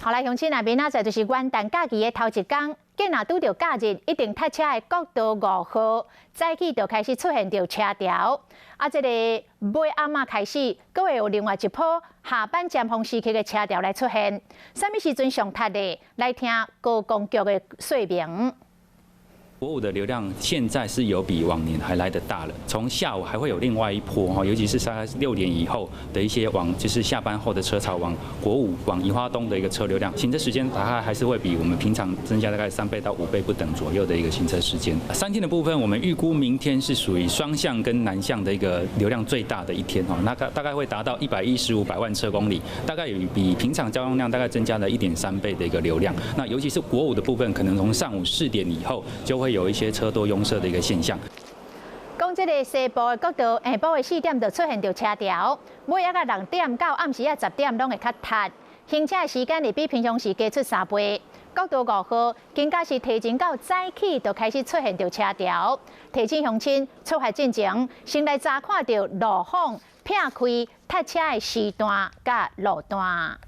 好來，鄉親啊，明仔載就是元旦假期的頭一工，囝若拄著假日，一定塞車的國道五號，早起就開始出現著車潮。啊，這個尾暗仔開始，閣會有另外一波下班尖峰時刻的車潮來出現。啥物時陣上塞的？來聽高公局的說明。國五的流量現在是有比往年還來得大了，從下午還會有另外一波哈，尤其是大概6點以後的一些往就是下班後的車潮往國五往宜花東的一個車流量，行車時間大概還是會比我們平常增加大概3倍到5倍不等左右的一個行車時間。3天的部分，我們預估明天是屬於雙向跟南向的一個流量最大的一天哈，那大概會達到115百萬車公里，大概有比平常交通量大概增加了1.3倍的一個流量。那尤其是國五的部分，可能從上午4點以後就會有一些車多擁塞的一個現象。講這個西部的國道下晡的4點就出現著車潮，尾仔到6點到暗時仔10點攏會較塞，行車的時間會比平常時加出3倍。國道五號更加是提前到早起就開始出現著車潮，提醒鄉親出發進前，先來查看著路況、避開塞車的時段佮路段。